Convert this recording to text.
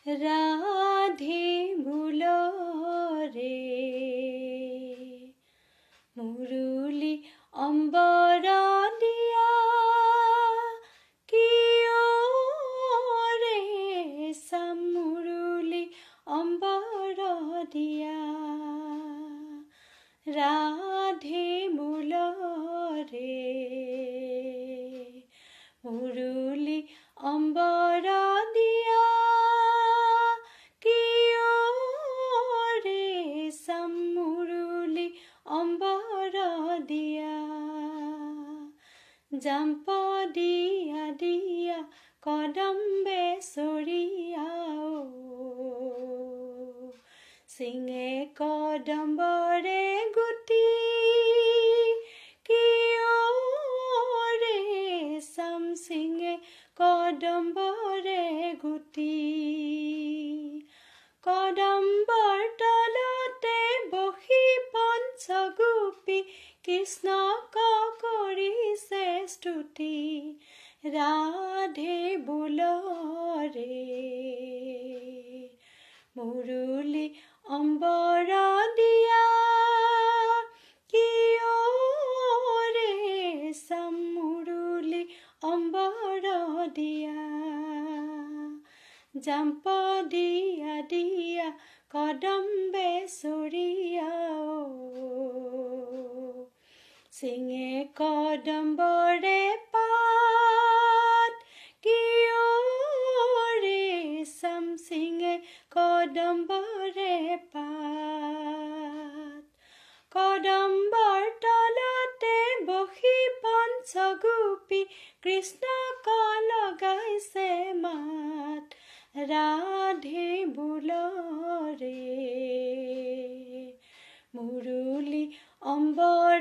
ৰাধে বোলৰে। মুৰুলী অম্বৰ দিয়া কিয় ৰে শ্যাম, মুৰুলী অম্বৰ দিয়া, ৰাধে বোলৰে। মুৰুলী অম্বৰ দিয়া কিয় ৰে শ্যাম, মুৰুলী অম্বৰ দিয়া। জাম্প দিয়া দিয়া কদম্বে চৰিয়া, সিঙে কদম্বৰে গুটি কিয় ৰে শ্যাম, সিঙে কদম্বৰে গুটি। কদম্বৰ তলতে বহি পঞ্চগোপী কৃষ্ণক কৰিছে স্তুতি, ৰাধে বোলৰে। মুৰুলী অম্বৰ দিয়া কিয় ৰে শ্যাম, মুৰুলী অম্বৰ দিয়া। জাম্প দিয়া দিয়া কদম্বে চৰিয়া, সিঙে কদম্বৰে পাত কিয় ৰে শ্যাম, সিঙে কদম্বৰে পাত। কদম্বৰ তলতে বহি পঞ্চগোপী কৃষ্ণক লগাইছে মাত, ৰাধে বোলৰে। মুৰুলী অম্বৰ